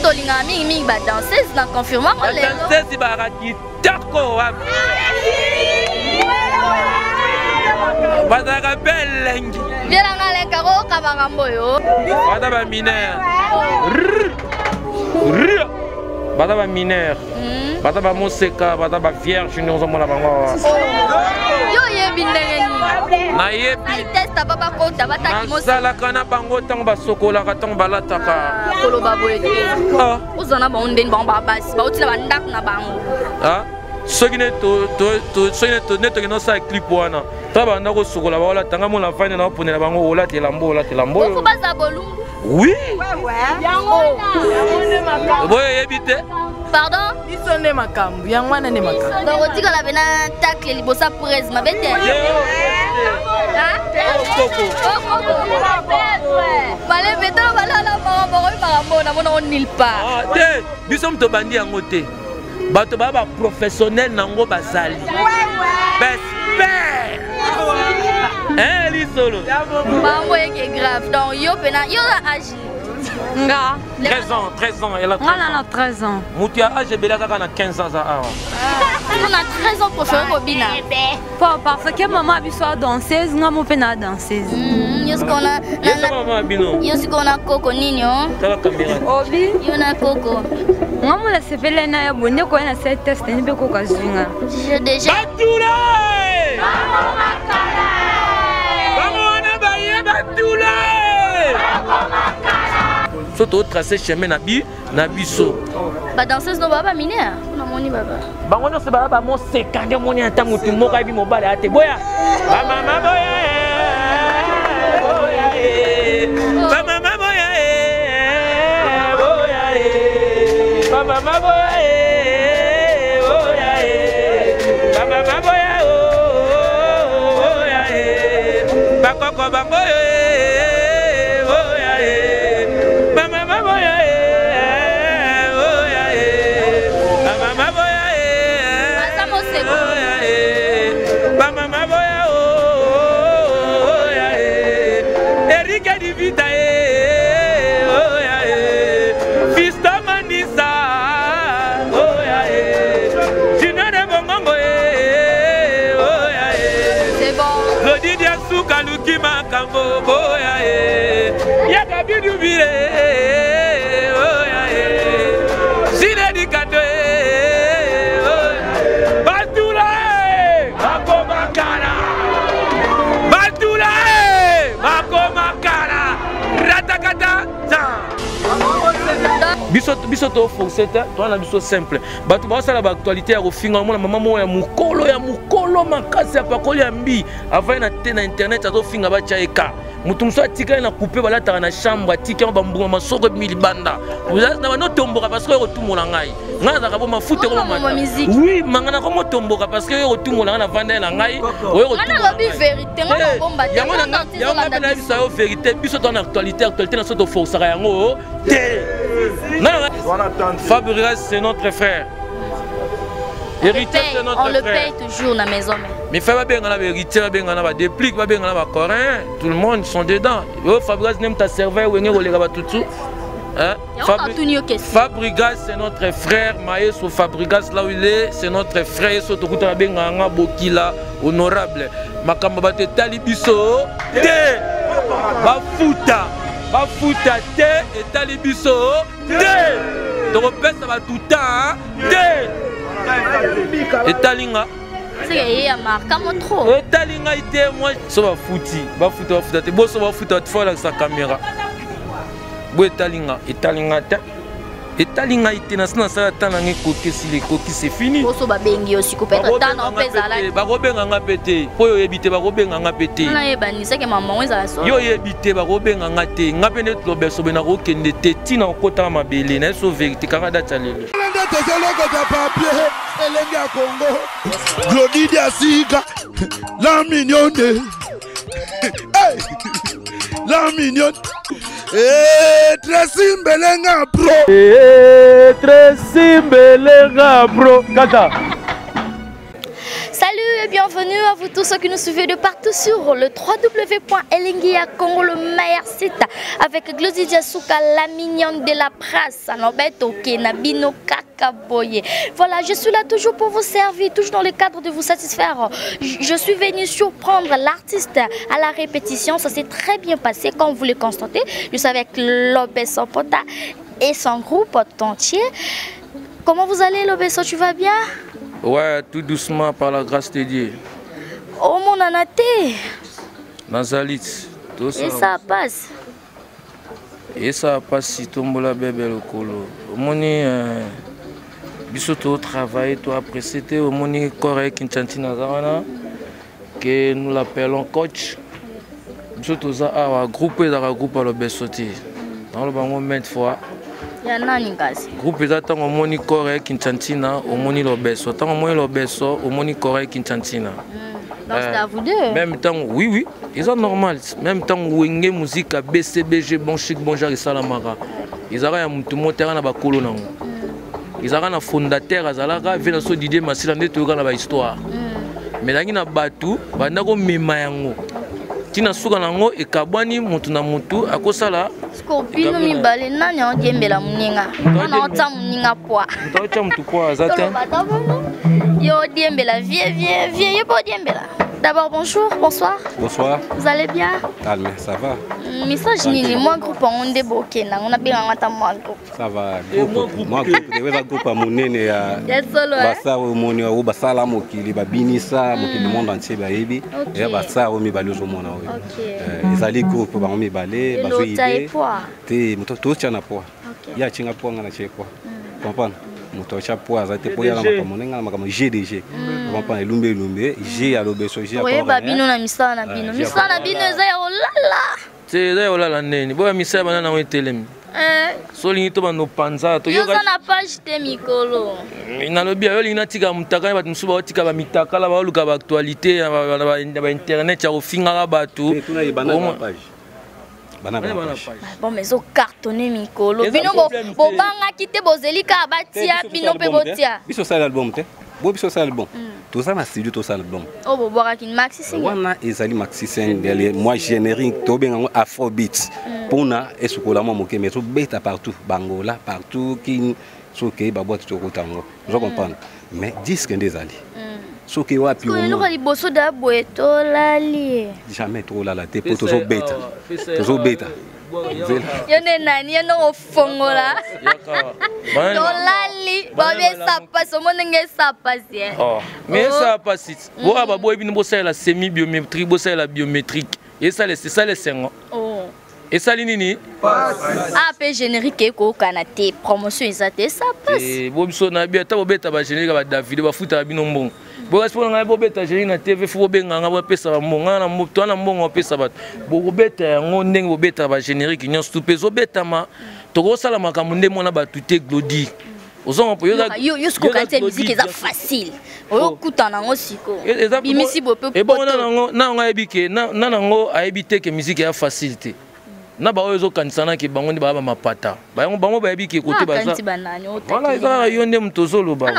moto olingaka mingimingi badanseuse na confirma ngo lelo. Badanseuse bazalaka kitoko wapi, bazalaka mpe elengi. Vielanga lenkako oyoka makambo oyo. Baza bamineur, baza bamineur, baza bamoseka, baza bavierge nde ozomona bango awa. Yo oyebi ndenge nini? Nayebi. Test ava bakota bataki moseka. Nasalaka na bango ntango basokolaka, ntango balataka. Koloba boye te. Ah. Ozwa na bango ndeni, bango babasi bauti na bandako na bango. Ah, soki ne soki ne tokende osala clip wana, ta banda kosokola, baolata, nga mona fani na oponela bango, olatela mbo, olatela mbo. Ofu baza bolumbu. Oui, boyo oyebi te. Pardon. Biso nde makambo yango wana nde makambo. Donc otikala pena tacle liboso ya prese mabe te. Malembe tolo balala makambo okoyi makambo namona o nil part. Ah, te, biso moto obandi yango te, bato baya baprofessionnel nango bazali bespert lisolo. Bango eke grave. Donc yo pena yo na age? Nga 13 ans, 13 ans, elle a 13 nga na ans. Na 13 ans. Moto ya age ebele kaka na 15 ans aza awa. Yo na 13 ans préféré kobina? Po parce que mama biso a danseuse, nga mo mpe na danseuse. Yo sikoyo na Yesa mama ya bino. Yo sikoyo na koko nini o? Tala kamera. Obi. Yo na koko. Nga mo nasepele na ya bonde koya na sali test ni mpe koko azwi nga. Je déjà. Batula, bango wana baye batula, so totrace chemin na bi na biso. Badanseuse no baba baminere namoni baba. Bango nyonso baya bamoseka nde omoni ata motu moko ayebi mobali aya te. Boya bamama, boya eh, boya eh. Bamama boya eh, boya eh. Bamama boya eh, boya eh. Bamama boya oh, boya eh. Bakoko bango eh, boya eh. Bamama boya eh, boya eh. Bamama boya eh, Baza moseko. boya eh. Bamama boya oh, boya eh. Erike Divita eh, boya eh. Fisto Manisa boya eh. Junior de Bongongo eh, boya eh. C'est bon. Lodi dia suka luki makambo boya eh. Yaka bidu bire boya eh. Sile di kando eh, boya. Batula eh, bakoma kala. Batula eh, bakoma kala. Ratakata zan. Biso biso toforce te, toza na biso simple. Bato bazosala baactualité ya kofinga, omona mama moko ya mokolo ya mokolo makasi, ya pakoli ya mbi, avai na te na internet, azofinga, batya ye ka moto mosusu atikali na coupe balataka na chambre, atiki yango, bambuma masoko ebimi libanda na banotomboka parce que oyo kotumola ngai, ngai nazalaka bo mafuta. Okoma ekomamata. musique. Oui, manga nakomotomboka parce que oyo kotumola ngai, navanda ye na ngai oyo. Nga nalobi vérité, nga nabomba te. Yango Nga ndanti yango ezolanda mpe nayebisa yo vérité, biso toza na actualité, actualité na so toforsaka yango te. Fabregas, c'est notre frère. Héritier, c'est On notre le frère. paye toujours na maison mère. Mais fa babengana bahéritier, babengana badéplique, babengana bacorin, tout le monde sont dedans. Yo Fabregas nem ta serveur wenge koleka batutu. Hein? Yango natuni yo question. Fabregas, c'est notre frère. Maestro Fabregas, là où il est, c'est notre frère. So tokuta babengana bokila honorable. Makambo bato etali biso te, bafuta bafuta te, etali biso te, tokopesa batuta te, etali nga. Seke ye ya marka mo trop. Etali ngai te. Moi so bafuti bafuta, bafuta te, boso bafuta, fo alakisa caméra bo. Etali nga, etali nga te, etali ngai te. Nasi nasala ta nanga, ekoki, esili, ekoki, c'est fini. Boso babengi yo siko, peut-être tana mpe ezalaki. Bakobenga nga mpe te, mpo oyo oyebi te, bakobenga nga mpe te. Nayebanisaki mamango ezala so. Yo oyebi te, bakobenga nga te. Nga mpe nde lobesobe, nakokende te ntina okotaka mabele na ye. So vérité kaka date ya lelo. Nde tozolokota papier elenge ya Kongo, Glodi Diasika, la mignonne. Hey! La mignonne. Eh, Tracy Mbelenga bro. Tracy Mbelenga bro kata. Salut. et bienvenue à vous tous ceux qui nous suivez de partout sur le www.elengi Congo, le meilleur site avec Glody Diasuka, la mignonne de la presse. Alobet ok na bino kaka boye. Voilà, je suis là toujours pour vous servir, toujours dans le cadre de vous satisfaire. Je suis venue surprendre l'artiste à la répétition. Ça s'est très bien passé, comme vous le constatez. Je suis avec Lobeso Pota et son groupe entier. Comment vous allez, Lobeso? Tu vas bien? Ouais, tout doucement par la grâce de Dieu. Oh mon anaté. Nazalit, tout ça. Et ça passe. Et ça passe si tombola bébé lokolo. Omoni biso to travailler to apprécier te omoni corps Kinshasa wana que nous l'appelons coach. Biso toza awa groupe ezaka groupe ya Lobeso te. Dans le bango maintes fois. Ya nani kasi? Groupe eza ntango omoni corps Kinshasa omoni Lobeso. Ntango omoni Lobeso omoni corps Kinshasa. Donc c'est à vous deux. Même temps, oui, oui, ils sont normal. Même temps, Wenge musique BCBG, bon chic, bon genre, Salamara. Ils ont un mouton terrain à Bakolo. Ils ont un fondateur à Zalaka, vient dans Didier Massila, nde toyoka na ba histoire. Mais là, il y a Batou, bandako mema yango. Tina suka nango ekabwani mutu na mutu akosala. Scorpino mibale nani odiembela muninga. Wana ota muninga poa. Mutu atia mutu poa aza te. Yo odiembela vie vie vie yo odiembela. D'abord bonjour, bonsoir. Bonsoir. Vous allez bien? Calme, ça va. Message nini moi groupe on nde bokenda, on a bien ngata moi groupe. Ça va, groupe. Moi groupe, eza groupe ya monene ya Ya solo. Basa omoni oyo basala mokili babinisa mokili monde entier bayebi. Ya basa oyo mibale ozomona oyo. Ezali groupe bango mibale bazo idée. Te moto totia na poids. Ya tinga poids nga na tie poids. Comprendre? Moto atia poids aza te po ya na makambo ndenge na makambo GDG. Comprendre? Elumbe elumbe G ya Lobeso G ya Oyeba bino na misala na bino. Misala na bino eza ya olala. Te eza ya olala neni. Boya misala bana na etelemi. Solingi to bando panza to yoka na page te mikolo. Nalobi yo lingi natika mutaka bato mosusu baotika ba mitakala baoluka ba actualité na ba internet ya kofingaka bato. Bon mais zo cartonné mikolo. Bino bo banga kite bozelika batia bino pe botia. Biso sala album te. Bo biso sala album. Toza na studio to sala album. Oh bo bwaka kin maxi single. Wana ezali maxi single moi générique to benga ngo afrobeat. Pona esukola mwa moke mais to beta partout Bangola partout kin soke ba boîte to kotango. Je comprends. Mais disque ndezali. Soke wapi o. Ko liboso da boye to lali. Jamais trop lala te po tozo beta. Tozo beta. Yo ne nani yo no fongola. To lali ba bien ça passe au monde nge ça passe. Oh, mais ça passe. Bo ba boye bino bo sala semi biométrique, bo sala biométrique. Et ça c'est ça le sengo. Oh. Et ça nini? Ah pe générique ko kanate promotion ezate ça passe. Eh bo biso na bi ata bo beta ba générique ba David ba futa bino mbongo. Bo kasi pona ngai bo beta générique na TV fu bo benga nga bo pesa ba mbongo na mbo to na mbongo pesa ba. Bo beta yango ndenge bo beta ba générique nyonso tu pezo beta ma to ko sala makambo nde mona ba tuté Glody. Ozongo po yo yo siko kanté musique eza facile. Oyo kuta nango siko. Bimisi bo pe. E bon na nango na nga ebike na nango a éviter que musique ya facile te. Na ba oyo kanisana ke bango ndi ba ba mapata. Ba bango ba yebi ke côté baza. Voilà, eza yo nde muto zoloba.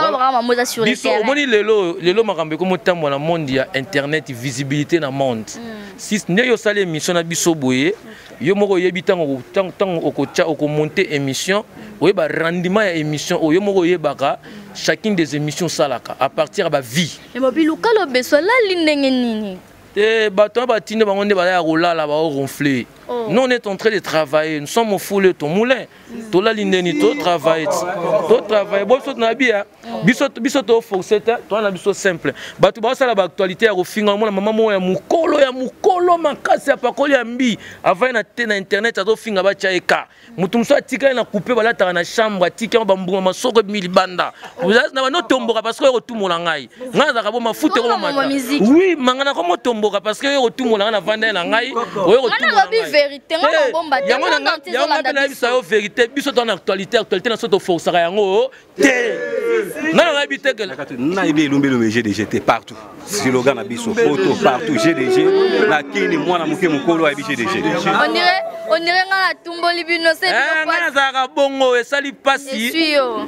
Biso omoni lelo lelo makambo ko motambo na monde ya internet visibilité na monde. Si nde yo sala émission na biso boye, yo moko yebi tango tango okotia okomonter émission, oyeba rendement ya émission oyo moko yebaka chacune des émissions salaka à partir ba vie. Mais mobiluka Lobeso la ndenge nini? Te bato batinde bango nde bala ya kolala ba ronfler. Nous on est en train de travailler, nous sommes au four ton moulin. Tola lindeni to travailler. To travailler bo so na bia. Biso biso to forcer to na biso simple. Bato ba sala ba actualité ya kofinga mona mama mo ya mukolo makasi ya pakoli ya mbi avant na te na internet azo finga ba cha eka. Mutu muso atika na couper balata na chambre atika ba mbuma masoko mili banda. Na no tomboka parce que otumola ngai. Ngai za ka bo mafuta ko mata. Oui, mangana ko motomboka parce que otumola na vanda na ngai. Oyo otumola. Vérité nga bomba te yango na bisa yo vérité biso to na actualité actualité na soto forçaka yango te. Nana nayebi te ke nayebi elumbelumbe GDG te partout. Slogan na biso poto partout GDG na kini mwana moke mokolo ayebi GDG. On dirait on dirait nga natumboli bino se eh, nga nazalaka bongo esali mpasi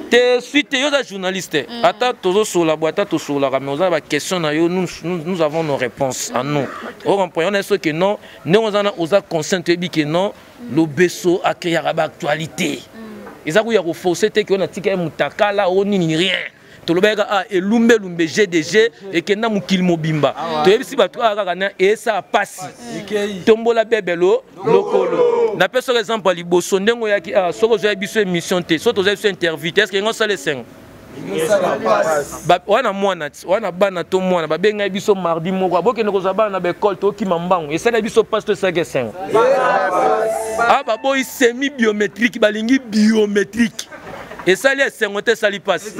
te sui te yo oza journaliste mm. Ata tozosola boye ata tosolaka mais oza na baquestion na yo nous, nous, nous avons nos réponses à nous mm. Ocomprend ona soki non ndenge oza na oza conscient toyebi ke non lobeso acréaka baactualité mm. Eza kuya koforce te ke oyo natika ye motakala o nini rien tolobaki kaka ah, elumbelumbe gdg ekenda mokili mobimba ah, toyebisi bato awa kaka na esala pasi tombola bebelo lokolo napesi soki exemple ya liboso ndenge oyaki awa soki ozwaki biso émission te soki tozwaki biso interview te estce yango osala esengo wana mwana ti wana bana to mwana babengai biso mardi moko abokende kozwa bana na baekole tokima mbangu esali biso mpasi to esalaki esengo a baboyi semi biométrique balingi biométrique esali esengo te esali mpasi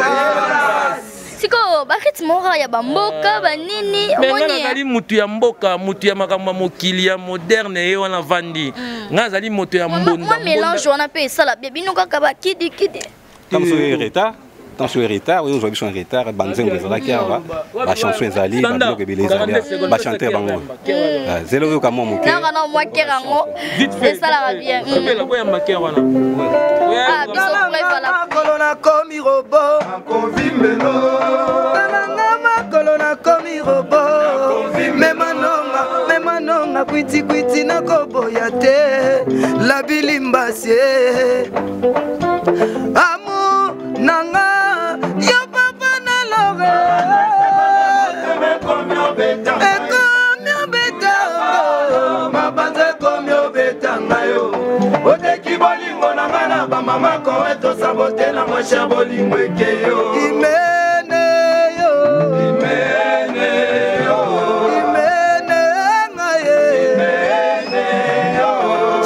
sikoyo barythme moko ya bamboka banini me ngai nazali motu ya mboka motu ya makambo ya mokili ya moderne ye wana vandi mm. Ngai nazali moto ya mbonda mélange wana mpe esala bie bino kaka bakidikidi ntango soki retard ntango soki retard oyo ozwa biso en retard banzembo ezalaki awa bachanson ezali babiloko ebele ezali bachanteur bango zela oyoka mwa moke mwa kere yango esalaka bien makolo nakomi robo talanga makolo nakomi robo memanonga memanonga kwitikwiti nakoboya te labilimbasie amu nanga yo papa na lore ekomi obetango mabanza ekomi obetanga yo oteki bolingo na nga na bamama kowe tosabote na mosher bolingo ekeyo imene yo imene yo imene nga ye imene yo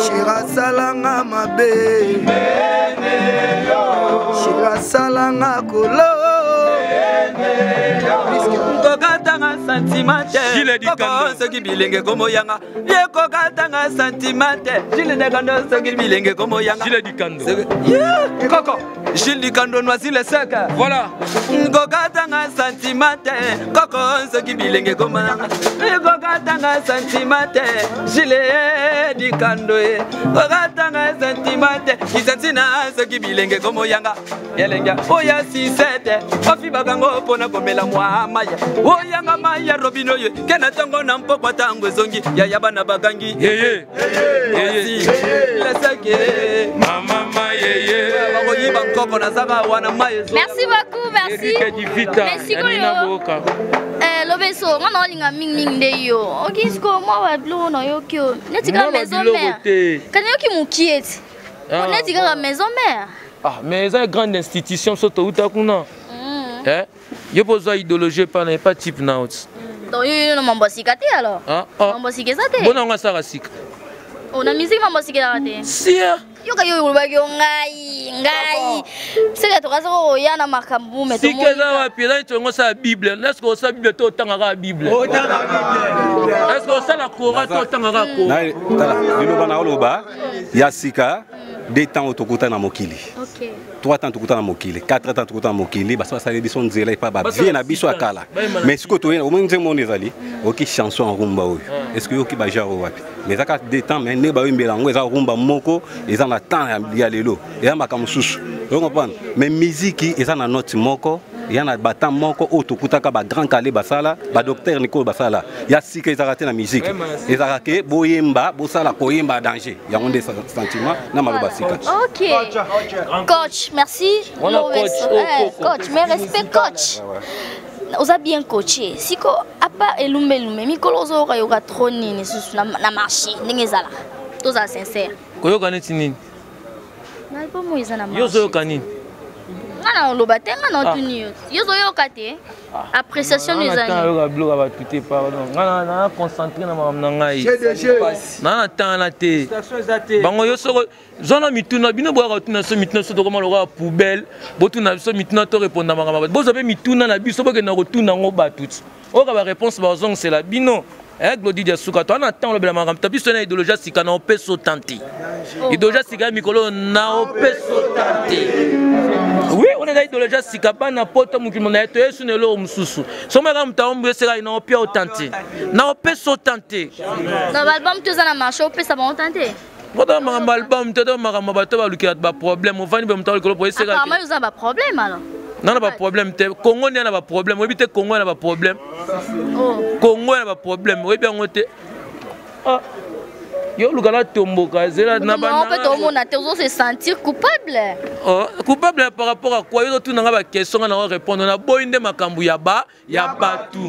shirasalanga mabe imene yo shirasalanga kolo Kokatanga sentiment te koko soki bilenge komoyanga ye kokatanga sentiment te Gilles Dikando soki bilenge komoyanga Gilles Dikando koko Gilles Dikando noisi le sec voilà kokatanga sentiment te koko soki bilenge komoyanga ye kokatanga sentiment te Gilles Dikando ye kokatanga sentiment te kisantina soki bilenge komoyanga elengi oya sisete bafibaka ngo mpona komela mwa maya oyanga mai ya robino oyo ke na ntongo na mpokwa ntango ezongi yaya bana bagangi leseke bakoyiba nkoko nazaka wana mai merci beaucoup merci merci sikoyo lobeso nga na olinga mingimingi nde yo oki sikoyo mwa babiloko nayoki oyo neti kaka maison mare kani yoki mokie ti neti kaka maison mare Ah, mais eza grande institution so touta kuna mm. Eh? Yo mpo ozwa idéologie epa na epa type na oti donc yo yo na mambo ya sika te alors ah, ah. Mambo ya sika eza te bona yango asaka sika oh, na musique mambo ya sika ezaka te sia yoka yo olobaki yo ngai ngai seka tokaza koya na makambo me sika eza wapi eza neti yango osala bible est ce que osala bible to otanga kaka bible est ce que osala kora to otanga kaka kora liloba na oloba ya sika deux temps oyo tokuta na mokili trois temps tokuta na mokili quatre temps tokuta na mokili basi basali biso nzela epa bavie na biso ya kala mais sikoyo toye omoni nzembo wana ezali oyoki chanson ya rumba oyo est ce que oyoki bagenre oyo wapi mais eza kaka deux temps mais nde bayombela yango eza rumba moko eza na temps ya lelo eza makambo mosusu oyo comprendre mais miziki eza na note moko ya na batemps moko oyo tokutaka bagrand kale basala badocteur nikolo basala ya sika ezalaka te na musique ezalaka ke boyemba bosala koyemba danger yango nde sentiment na maloba sika ok coach merci coach, eh, coach mais respect coach oza bien coaché siko apa elumbelume mikolo ozoyoka yoka trop nini susu na marché ndenge ezalaka tozala sincère koyoka neti nini na album oyo eza na yo ozoyoka nini nga na oloba te nga na otuni yo yo ozoyoka te appréciation no eza nini nayoka biloko ya bato te pardon nga na concentré na makambo na ngai naa na temps na te bango yo soko zwa na mituna bino boyaka kotuna biso mituna biso tokoma lokola poubelle botuna biso mituna to répondre makambo bato bozwa mpe mituna na biso bokenda kotuna yango bato ti oyoka baréponse bazongisela bino Eh, Glody Diasuka, toi, na temps, lobela makambo. Tapi sona idéologie sika na opeso tante. Idéologie sika mikolo na opeso tante. Oui, on est eza idéologie ya sika, bana poto mokili na ye toyesu na eloko mosusu. Somo yaka moto aombu esekaki na opia otan te, na opesa otan te. Na baalbum to eza na marché, opesa bango tan te. Kota makambo album te, to makambo bato balukela baproblème. Ofandi mpe moto alikolo po esekaki. Apparemment oza na baproblème alors. Na na baproblème te. Congo nde na baproblème, oyebi te? Congo na baproblème. Oh. Congo na baproblème, oyebi yango te? Ah. Yo oluka natomboka, zela na mpe tomona te, ozo se sentir coupable. Oh, coupable par rapport à quoi? Yo totuna nga baquestion, nga na répondre. Naboyi nde makambo ya ba ya bato.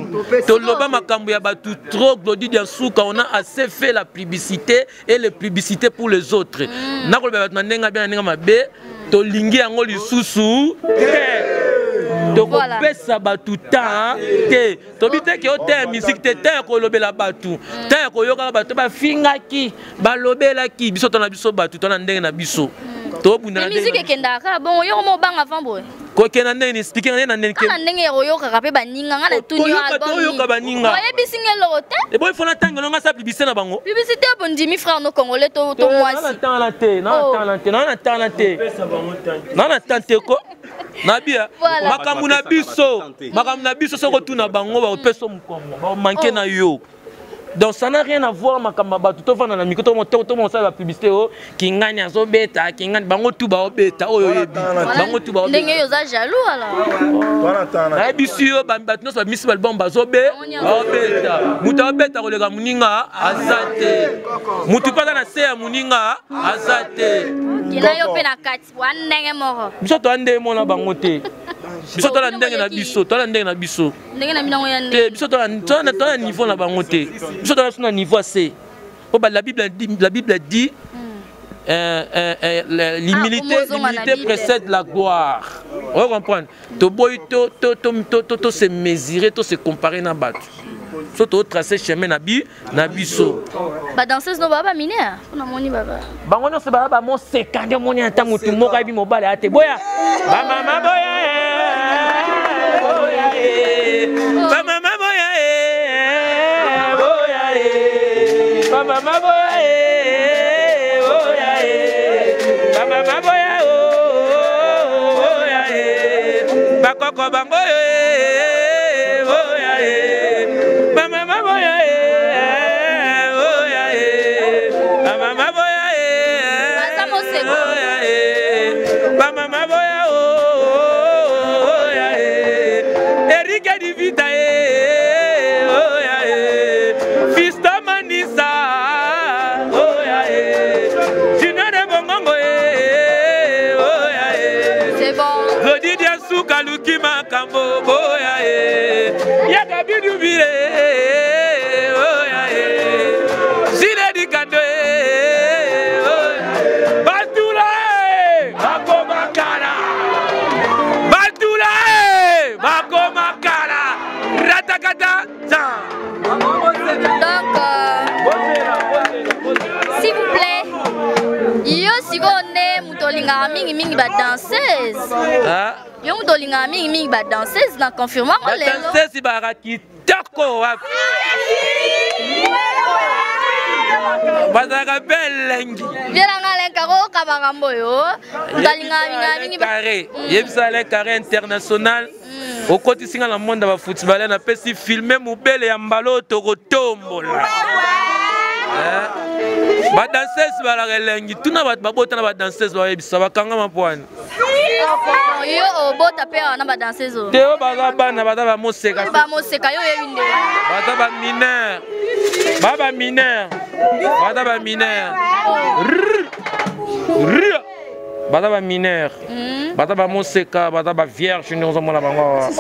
Toloba makambo ya bato trop. Glodi Diasuka, on a assez fait la publicité et les publicités pour les autres. Nakoloba bato na ndenge bien, na ndenge mabe, tolingi yango lisusu te. Tokopesa bato temps te. Tobi te ke o te ya musique te, te ya kolobela bato, te ya koyokaka bato bafingaki, balobelaki biso. To na biso bato to na ndenge na biso tobunda. Na musique ekendaka kaka bongo. Yo mo obanga avant boye. Kokenda ndenge ni explique nga na ndenge? Na ndenge ya koyokaka mpe baninga nga na tuni. Koyoka, toyoka baninga. Oyebisi nga eloko te. Eboyi fona ntangelo nga sa publicité na bango. Publicité bondimi, frère no congolais to mwasi. Na tanga te, na tanga te, na tanga te, na na tanga te ko nabia. Makambo na biso, makambo na biso, soki otuna bango, bakopesa mokongo, bamanke na yo. Donc ça n'a rien à voir makambo ya bato. Tovanda na micro, tomosala bapublicité o kingani azobeta kingani, bango tu baobeta oyo oyebi, bango tu. Ndenge yo oza jaloux alors. Nayebisi yo, bato nyonso bamisi balbum bazobe baobeta. Moto aobeta koleka moninga aza te, motu mpe aza na se ya moninga aza te. Na yo mpe na kati wa ndenge moko. Biso toya ndenge mona bango te. Biso tola ndenge na biso, tola ndenge na biso. Ndenge na bino ya te. Biso tola na niveau na bango te. Biso tola so na niveau ase po la Bible dit, la Bible dit l'humilité, l'humilité précède la gloire. On comprendre? Toboyi to to to to to to se mesurer, to se comparer na bato. So to tracer chemin na bi na biso. Badanseuse no baba baminere mpona moni baba. Bango nyonso baba bamoseka nde omoni ata motu moko ayebi mobali aya te. Boya bamama, boya, boya, bamama, boya, boya, bamama, boya, boya, bamama, boya, boya, bakoko bango, boya, bamama, boya, boya, bamama, boya. Baza moseko. Bamama, boya, oya, Erike Divita, oya, Fisto Manisa, oya, Junior de Bongongo, oya. C'est bon. Glodi Diasuka luki makambo, boya, yaka bidubile, oya, Zile Dikando, batula bakomakala, batula bakomakala, ratakata zan. Donc s'il vous plaît, yo sikoyo nde moto olingaka mingimingi badanseuse. Yo moto olingaka mingimingi badanseuse, na confirme yango lelo. Badanseuse bazalaka kitoko wapi, bazalaka mpe elengi. Vie nanga alenkaka oyoka makambo oyo, moto alingaka mingaka mingi. Carré, yebisa Alain Carré international, okotisi nga na monde ya bafootballer, napesi filme mobele ya mbala oyo tokotombola. Badanseuse balaka elengi. Tuna bato babota na badanseuse, bayebisa bakangama mpwani. Yo obota mpe awa na badanseuse oyo? Te, oyo baza bana, baza bamoseka. Bamoseka, yo oyebi nde. Baza bamineur, ba bamineur, baza bamineur, baza bamineur, baza bamoseka, baza bavierge nde ozomona bango awa.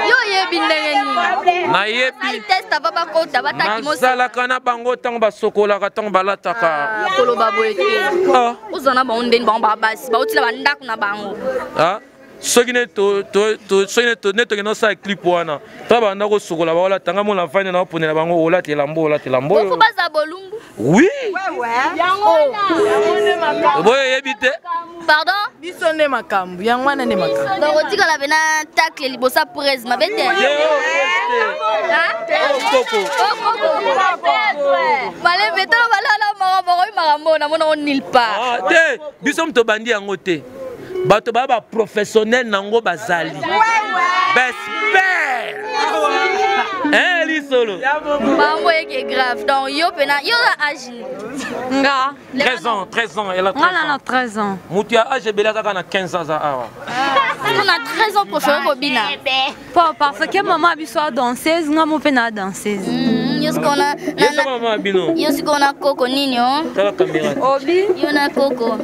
Yo oyebi ndenge nini? Nayebi. Test ava bakota bataki. Nasalaka na bango ntango basokolaka, ntango balataka. Koloba boye te. Ozala na bango ndeni, bango babasi bauti na bandako na bango. Soki ne soki ne tokende osala clip wana, to banda kosukola, baolata, nga mona vandi na oponela bango, olata elamba, olata elamba oyo. Baza bolumbu. Oui, boyo oyebi te. Pardon. Biso nde makambo, yango wana nde makambo. Donc otikala pena tacle liboso ya prese mabe te. Koko. Malembe tolo balala moko moko, oyi makambo namona o nulle part. Te, biso moto bandi yango te. Bato ba ba professionnel nango bazali. Bespère. Hein lisolo. Bango eke grave. Donc yo pena yo na âge Nga. 13 ans, 13 ans, elle a 13 ans. Nga na 13 ans. Mutu ya âge ebele kaka na 15 ans awa. On a 13 ans préféré kobina. Po parce que maman biso a danseuse, nga mo pe na danseuse. Yo sikoyo na Yesa mama bino. Yo sikoyo na koko nini o? Tala caméra. Obi. Yo na koko.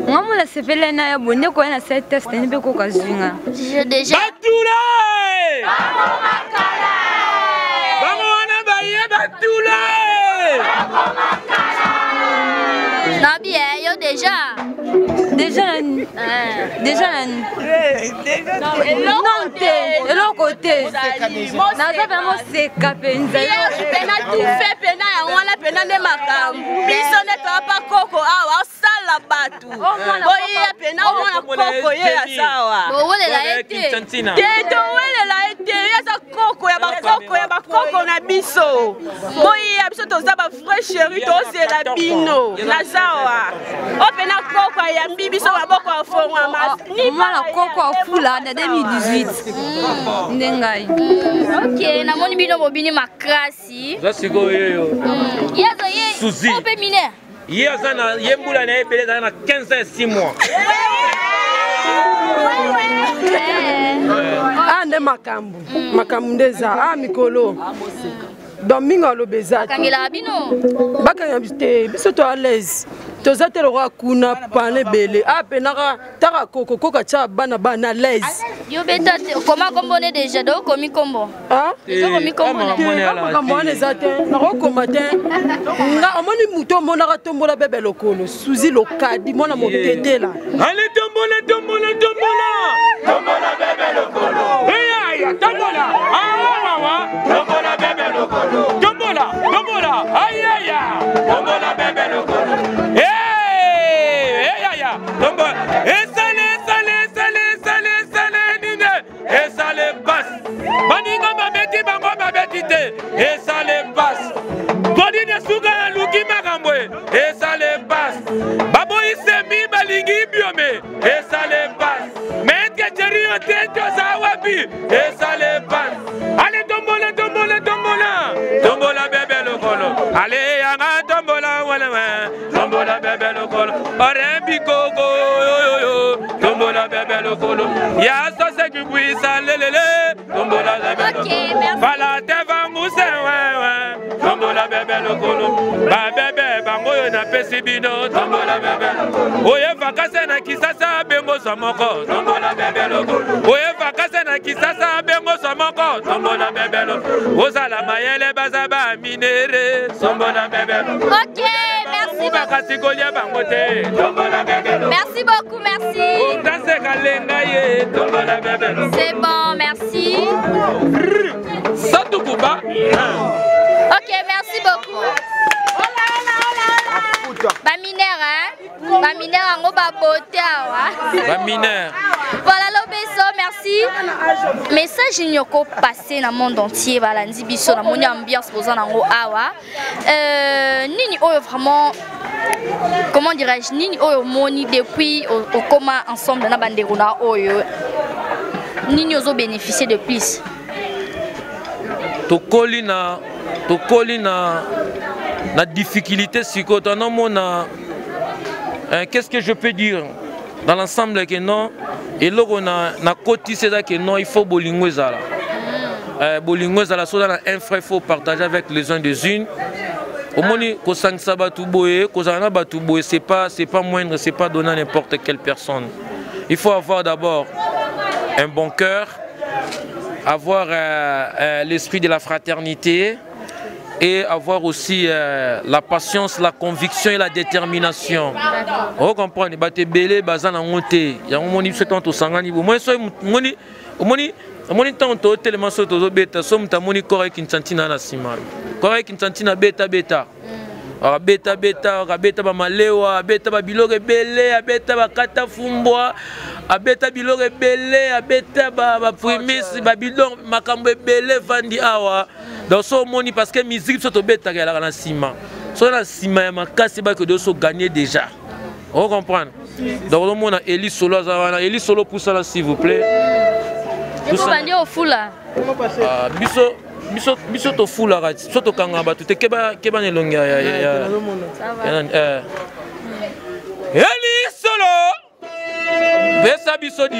Nga mo na sepele na ya bonde ko na set test ni pe koko azinga. J'ai déjà. Batula! Bango makala! Bango wana baye batula! Bango makala! Nabi eh, yo déjà. Déjà nani? Déjà nani? Non te, eloko te. Naza vraiment seka mpenza. Pena tout fait pena yango wana pena nde makambo. Biso nde toyapa koko awa osala bato. Boye pena omona koko ye aza awa. Bowelela ye te. Te towelela ye te. Ye aza koko ya bakoko ya bakoko na biso. Boye biso toza ba vrai chéri tozela bino naza awa. O pena koko ayambi biso maboko afongwama. Mwana koko afula na 2018 nde ngai. Ok, namoni bino bobini makasi. Za sikoyo yeyo. Ye aza ye. Suzy. Ope mineur. Ye aza na ye mbula na ye ebele ezala na 15 ans 6 mois. Ah nde makambo. Makambo nde eza. Ah mikolo. Donc mingi aloba eza te. Bakangelaka bino? Bakanga biso te, biso to à l'aise. Toza te lokola kuna pana ebele. Ah penaka taka koko koko atia bana bana à l'aise. Yo beta te, okoma kombo ne déjà, donc okomi kombo. Ah? Okomi kombo ne. Te, makambo wana eza te. Nakokoma te. Nga omoni moto omonaka tombola bebe lokolo, Suzy Lokadi mwana motetela. Allez tombola tombola tombola. Tombola bebe lokolo. Eya tombola. Awa Tombola bebe lokolo. Tombola tombola. Ayaya. Tombola bebe lokolo. Eh eyaya. Tombola. Esale esale esale esale esale nini? Esale bas. Baninga babeti bango babeti te. Esale bas. Kodine suka ya luki makambo esale bas. Baboyi semi balingi biome. Esale bas. Maître Jerry te toza wapi? Esale bas. Ale tombola tombola tombola. Tombola bebe lokolo. Ale yanga tombola wala Tombola bebe lokolo. Orembi koko yo yo yo. Tombola bebe lokolo. Ya sose kibwisa lelele. Tombola bebe lokolo. Fala te vanguse wewe. Tombola bebe lokolo. Ba bebe bango yo napesi bino. Tombola bebe lokolo. Oye vakase na Kisasa bengo swa moko. Tombola bebe lokolo. Oye vakase na Kisasa bengo swa moko. Tombola bebe lokolo. Ozala mayele baza ba minere. Tombola bebe lokolo. Ok, merci. Bakasi kolia bango te. Tombola bebe lokolo. Merci beaucoup, merci. Otase kalenga ye. Tombola bebe lokolo. C'est bon, merci. Satukuba. Ok, merci beaucoup. Ba mineur, hein? Ba mineur yango ba beauté awa. Ba mineur. Voilà Lobeso, merci. Message nyoko passé na monde entier balandi biso na moni ambiance boza nango awa. Nini oyo vraiment comment dirais-je nini oyo moni depuis okoma ensemble na bandeko na oyo nini ozo bénéficier de plus? Tokoli na tokoli na na difficulté sikoyo tonomona qu'est-ce que je peux dire dans l'ensemble que non eloko na na kotisi eza que non il faut bolingo ezala. Bolingo ezala soza na un frère, il faut partager avec les uns des unes. Omoni kosangisa bato boye, kozala na bato boye, c'est pas moindre, c'est pas donné à n'importe quelle personne. Il faut avoir d'abord un bon cœur, avoir l'esprit de la fraternité et avoir aussi la patience, la conviction et la détermination. On comprend, bato ebele baza na ngo te. Yango moni biso tango tosangani bo. Moi so moni omoni omoni ntango totelema so tozobeta so moto amoni kora ekinsantina na nsima. Kora ekinsantina beta beta. Abeta beta, abeta ba malewa, abeta ba biloko ebele, abeta ba kata fumbwa, abeta biloko ebele, abeta ba ba primis, ba bidon, makambo ebele vandi awa. Donc so omoni parce que musique biso tobetaka elaka na nsima. So na nsima ya makasi ba ke so gagner déjà. O comprendre? Donc ozomona Eli Solo aza wana. Eli Solo pusana s'il vous plaît. Pusana. Ofula. Ah, biso biso biso tofulaka biso tokangaka bato te keba keba na elongi ya ya ya eh. Eli Solo pesa biso di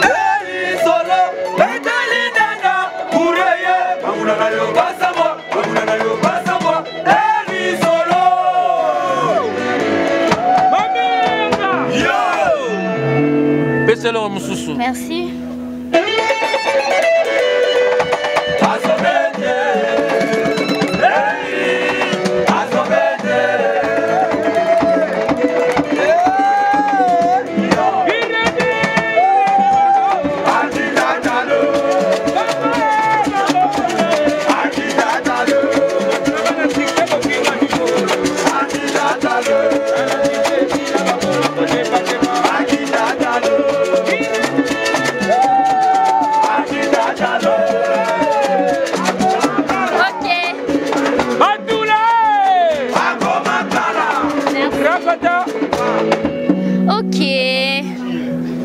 Eli Solo etali nanga kureye banguna na yo basambwa banguna na yo basambwa Eli Solo Mamenga yo pesa eloko mosusu. Merci. Ok. Batula! Rakata! Ok.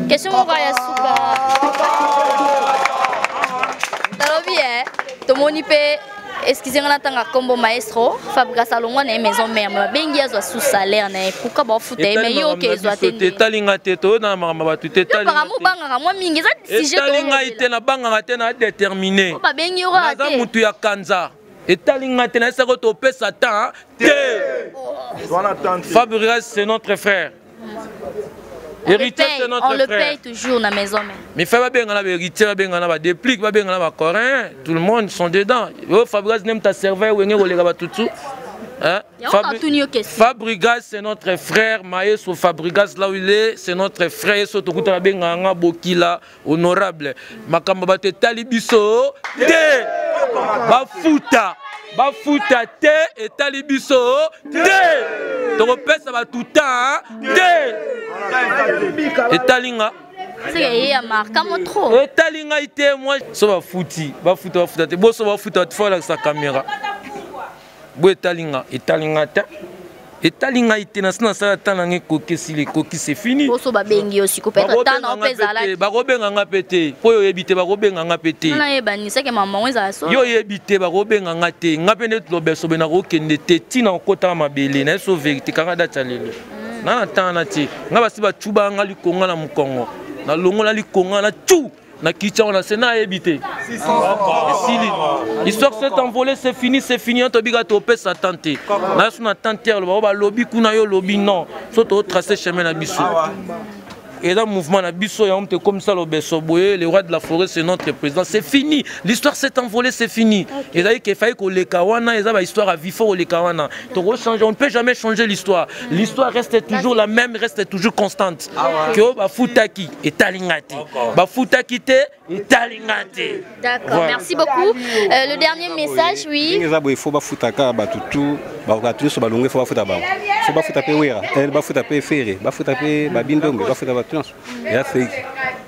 Question moko ya suka. Nalobi eh, tomoni mpe excuse nga natanga nkombo maestro Fabregas alongwa na ye maison mère mais babengi ye azwa sous salaire na ye pourquoi baofuta ye mais yo oke ezwa te nde etali nga te toyo na makambo bato te etali nga te obangaka mwa mingi eza sujet etali ngai te nabangaka te na déterminé babengi yo kaka naza te mutu ya kanza etali ngai te nayesaki topesa temps te. Fabregas c'est notre frère. Héritier c'est notre on le frère. paye toujours na maison mère. Mais fait babenga na héritier, babenga na ba déplique, babenga na ba coréen, tout le monde sont dedans. Yo Fabregas n'aime ta cervelle wenge koleka ba tutu. Hein? Fabregas c'est notre frère, Maestro Fabregas là où il est, c'est notre frère, so tokuta babenga nga Bokila honorable. Makambo ba te tali biso te. Bafuta bafuta te etali biso te tokopesa bato temps te etali nga etali ngai te moi so bafuti bafuta bafuta te boso bafuta bato fo balakisa kamera bo etali nga etali nga te etali ngai te nasi nasala ta na ngai ekoki esili ekoki c'est fini. Boso babengi yo siko peut-être ta na mpe ezalaki. Bakobenga nga mpe te mpo oyo oyebi te bakobenga nga mpe te. Nayeba niseke mama ngo ezala so. Yo oyebi te bakobenga nga te nga mpe nde lobesobe nakokende te ntina kokotaka mabele na ye so vérité kanga date ya lelo nga na ntango na te nga basi bacuba nga likonga na mokongo nalongola likonga na cu na kicha wana se nayebi te esili histoire s'est envolée c'est fini c'est fini tobika topesa temps te na so na temps te aloba oyo balobi kuna yo olobi non so totrace chemin na biso eza mouvement na biso yango moto ekomisa lobeso boye. Le roi de la forêt c'est notre président, c'est fini, l'histoire s'est envolée, c'est fini. Ezali ke efai koleka wana eza bahistoire ya vie fo koleka wana tokochange. On ne peut jamais changer l'histoire, l'histoire reste toujours la même, reste toujours constante. Ke oyo bafutaki etali nga te, bafutaki te etali nga te. D'accord, voilà. Merci beaucoup. Le dernier message, oui. Ndenge eza boye fo bafutaka bato tu bato nyonso balongwe fo bafuta bango fo bafuta mpe wera eh, bafuta mpe fere bafuta mpe babindombe bafuta bato nyonso eza feki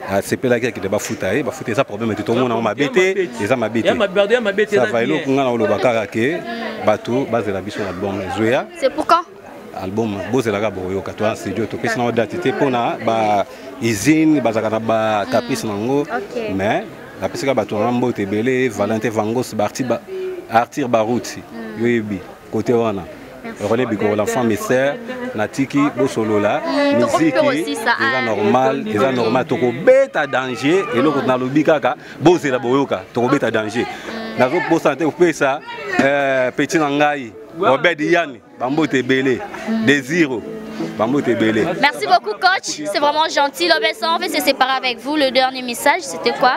asepelaki akende bafuta ye bafuta eza problème te tomona yango mabe te eza mabe te ça va eloko nga na oloba kaka ke bato bazela biso na album ezoya. C'est pour quand? Album bozelaka bokoyoka toza studio topesi nango date te mpona ba usine bazalaka na ba caprice nango mais napesaka bato nanga mbote ebele Valentin Vangos Barti ba, Arthur Baruti yo yebi côté wana René Bikoro l'enfant mystère natiki bosolola miziki eza normal eza normal tokobeta danger eloko nalobi kaka bozela boyoka tokobeta danger nazobosana te kopesa petit na ngai Obed Yani bambote ebele Désiro bambote ebele. Merci beaucoup coach, c'est vraiment gentil. L'Obesson, on veut se séparer avec vous. Le dernier message, c'était quoi?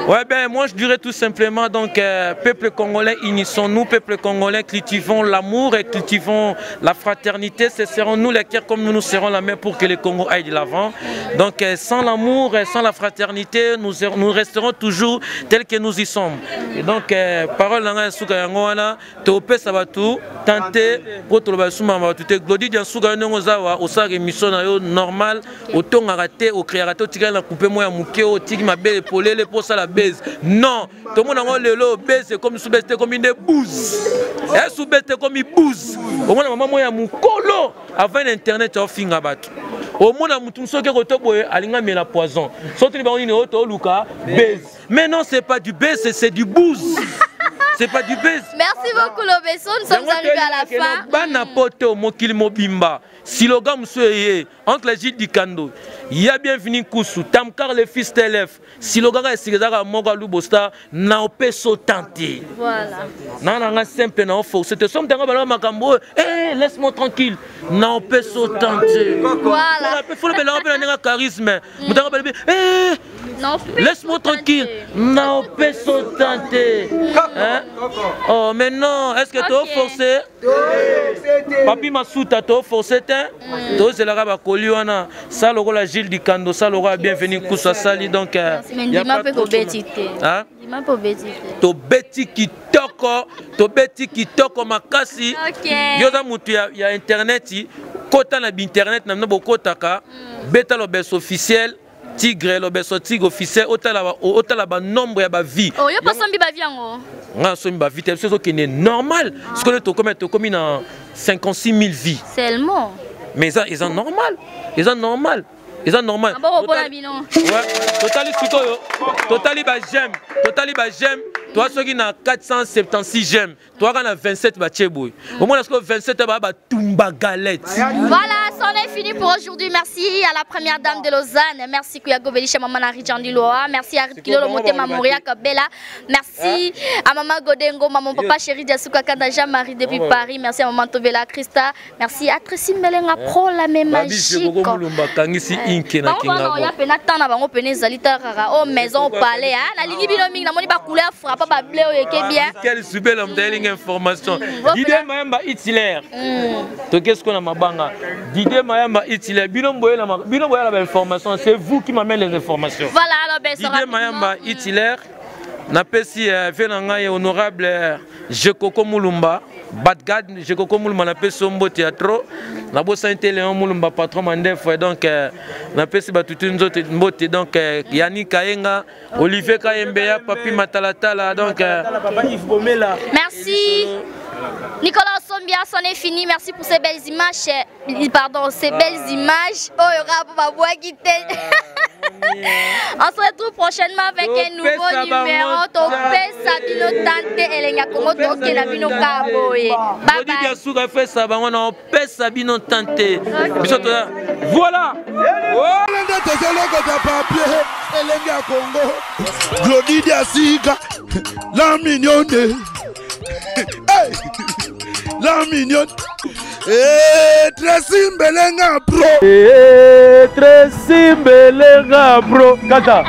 Ouais ben moi je dirais tout simplement donc peuple congolais, unissons-nous, peuple congolais, cultivons l'amour et cultivons la fraternité, ce serons nous les cœurs comme nous nous serrons la main pour que le Congo aille de l'avant. Donc sans l'amour et sans la fraternité, nous, nous resterons toujours tels que nous y sommes. Et donc parole na ngai suka yango wana topesa bato tante po toloba suma bato te Glodi Diansuka. ndenge oza awa, osalaka émission na yo normal, otongaka te, ocréaka te, otikali na coupe moko ya moke, otiki mabele polele mpo osala base. Non, tomona yango lelo, base ekomi su base te, ekomi nde bouse. Esu base te, ekomi bouse. Omona mama moko ya mokolo avant na internet aofinga bato. Omona motu mosusu oke koto boye alingi amela poison. Soki tuni bango nini oyo toluka base. Mais non, c'est pas du buzz, c'est du booze. C'est pas du buzz. Merci beaucoup Lobeso, nous sommes arrivés à la fin. Bana poto mokili mobimba, slogan mosusu eye entre Gilles Dikando, ya bienvenu Kusu, Tamkar le fils d'élève, slogan ka esika ezalaka moko ya Lubo Star na opeso tante. Voilà. Na na nga simple na force te somme tanga bala makambo oyo, eh laisse-moi tranquille na opeso tante. Voilà. Faut le bela na ndenge charisme. Mutanga bala eh Laisse-moi tranquille. Non, peso tante. Hein? Oh, mais non, est-ce que tu as forcé? Papi Masuta, tu as forcé, hein? Tu as la bakoli wana. Ça lokola Gilles Dikando, ça lokola bienvenue Koussa Sali donc. Mais ndima pe ko beti te. Hein? Ndima pe beti te. To beti kitoko, to beti kitoko makasi. Okay. Yo za mutu ya, ya internet, kota na internet na bokotaka, beta lobeso officiel. Tigre lobeso tigre officiel otala otala ba nombre ya ba vie. Oh yo pasombi ba vie yango. Nga sombi ba vie te biso kende normal. Ce que tokomi tokomi na 56 000 vies. Seulement. Mais ça ils normal. Ils normal. Ils normal. Ah bon pona bino. Ouais, totali sikoyo. Totali ba j'aime, totali ba j'aime. Toi soki na 476 j'aime. Toi na 27 ba tcheboy. Au moins est-ce que 27 ba ba tumba galette. Voilà, c'en est fini pour aujourd'hui. Merci à la première dame de Lausanne. Merci Kouyago Belisha, maman Henri Jandiloa. Merci à Kilolo Motema Moria Kabela. Merci à maman Godengo, maman papa chéri Diasuka Kanda Jean-Marie depuis Paris. Merci à maman Tobela Christa. Merci à Tracy Melenga Pro la même magique. Mulumba kangisi inke na kinga. Ya pena tana bango pena ezali kaka oh maison palais hein. Na lingi bino mingi na moni ba couleur frappa ba bleu oyo bien. Quel subela mtayelinga information. Didier Mayamba Hitler. Toke ce qu'on a mabanga. Didier Mayamba Hitler bino mboyela bino boyela ba information, c'est vous qui m'amenez les informations. Voilà alors ben Didier Mayamba Hitler napesi vie na ngai honorable Jekoko Mulumba Badgad Jekoko Mulumba napesi yo mbote ya trop nabosani te Léon Mulumba patron mandef donc napesi batutu nzote mbote donc Yannick Kayenga Olivier Kayembeya Papi Matalatala donc merci Nicolas Sombia, c'en est fini. Merci pour ces belles images. Pardon, ces belles images. Oh, il y aura pour ma On se retrouve prochainement avec un nouveau numéro. Topesa bino tante elenga Congo toke na bino kaboye. Bye bye. Diasuka fait ça bango na opesa bino tante. Biso to voilà. Nde tozolokota papier elenge ya Congo. Glody Diasika la mignonne. Hey! La mignonne. Eh, Tracy Mbelenga pro. Eh, Tracy Mbelenga pro. Kata.